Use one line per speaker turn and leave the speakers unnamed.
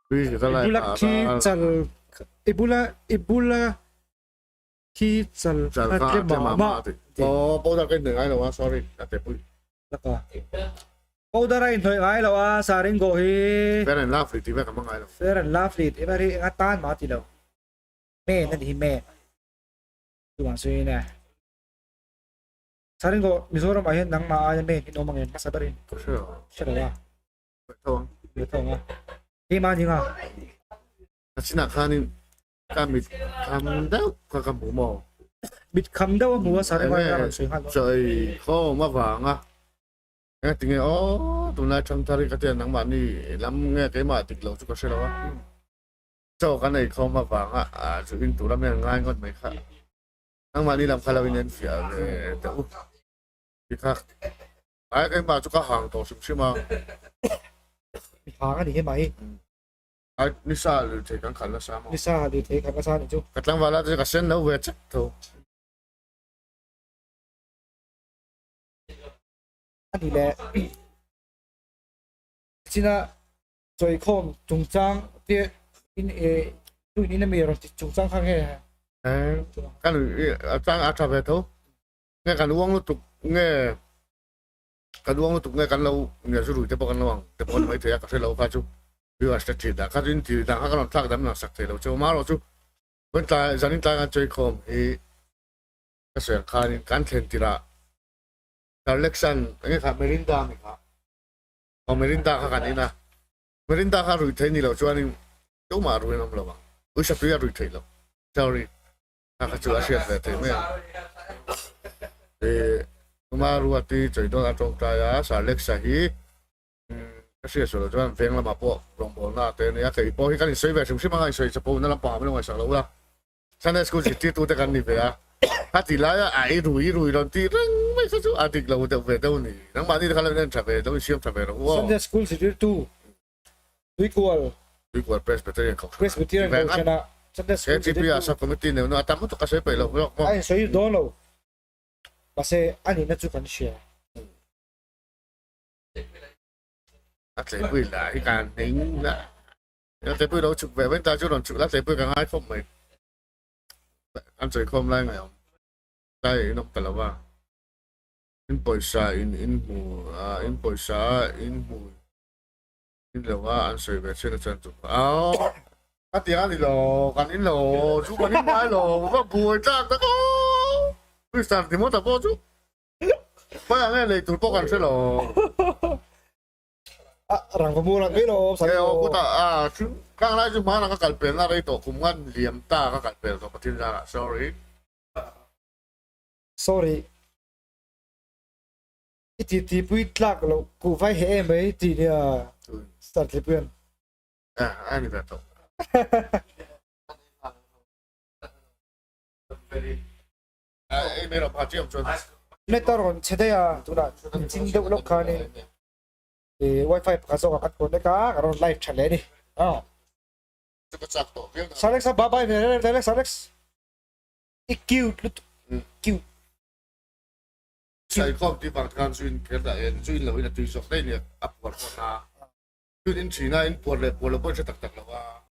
I bula khi chal i bula i bula khi chal kha tle mah mah
ti. Oh, powder ka inhnawih ngai lo a, sorry, a te pui.
Laka. Powder a inhnawih ngai lo a, saringo hi.
Fair and lovely tih vek a hmang ngai lo.
Fair and lovely tih vek hi enga tan mah a ti lo. Men a ni hi men. Chuvang chuan e. Saringo Mizoram ah hian nangmah aia men in awm ang em hmasa berin.
Ka hre lo.
Hre lo a. Keimah ni nga.
A chinah khanin ka mit kham deuh kha ka hmu maw?
Mit kham deuh a hmu a sar emaw a rawn sawi nghal.
Chawi khawm avanga engati nge aw tunlai thangthar hi ka tia nangmahni lam nge keimah dik lo chu ka hre lo a. Chaw kan ei khawm avanga chu in tur a men ngai ngawt mai kha. Nangmahni lam kha lo in enfiah ve teh u. Tikha Ai keimah chu ka hang tawh hrim hrim a.
Mi hang a ni he mai.
Ai nisa lui thei kan khalh nasa maw?
Nisa lui thei khalh nasa ni chu.
Ka tlangval a chu ka sen lo ve chek tho.
A ni le. China chawikhawm chungchang te in e tu in in mi rawn ti chungchang kha nge.
Eh kan a chang a tha ve tho. Nge kan uang lutuk nge kan uang lutuk nge kan lo nge zu rui te pawh kan lo ang te pawh ni maithei a ka hre lo kha chu viewers te thin dah kha chu in ti dang kha ka rawn thlak dam lang sak thei lo chu marawh chu vawiin tlai zanin tlai kan chawi khawm hi ka sawi ang khanin kan thlen tirah Darlexan enge kha Mirinda mi kha aw Mirinda kha kan in a Mirinda kha rui thei ni lo chuanin tumah rui an awm lo ang uisatui a rui theih lo sorry. A kha chu a hriat ve thei mai ang. Ih Tuma Ruati chawi dawn a tawngtai a, Sir Alexa hi ka hriat sual loh chuan veng lamah pawh rawngbawlna te a nia, kei pawh hi kan insawi ve hrim hrim anga insawi chapo na lampangah min lo ngaihsak lo ula, Sunday School zirtirtu te kan ni ve a, a ti laia a i rui i rui rawn tih reng mai kha chu a dik lo deuh ve deuh a ni, nangmahni te kha lo in en tha ve, lo insiam tha ve rawh u aw.
Sunday School zirtirtu Tuikual.
Tuikual Presbyterian Kohhran.
Presbyterian Kohhran ah Sunday School
KTP ah sub committee neuh neuh a tam lutuk a sawi peih lo hlawk maw.
A insawi dawn lo. Mahse a nihna chu kan hria.
A tleipui lah hi kan hning la. A tleipui lo chhuk ve vain ta chu rawn chhuk la tleipui ka ngai khawp mai. An sawi khawm lai ngaih awm. Tlai in awm ta lo va. In pawisa in in hmu a in pawisa in hmu. In lo a an sawi ve chin a chuan chu au a ti a ni lo kan in lo chu kan in ngai lo va buai tlak tak aw Christian ti maw ta pawh chu khawi ang nge lei tur pawh kan hre lo
a rang va mur ang mai lo
e aw kuta a chu kang lai chu hmanah ka kal pel na rei tawh kum ngan liam ta ka kal pel tawh pathin zarah sorry
sorry I ti ti pui tlak lo ku vai he em mai ti nia start le puian.
Ah, ani ve to. Ei me ro pha chiam chuan.
Net a rawn chhe daih a tunah chin deuh lawk khanin e wifi pakhat zawk ah kan connect a ka rawn live tha leh a ni.
Ah.
Sir Alex a bye bye ve Alex Alex. I cute lutuk cute.
Saikhawm tih vang khan chu in kher dah en chu in lo in a tui zawk daih nia a puar pawh na chu in thin a in puar leh puar lo pawh in hre tak tak lo a.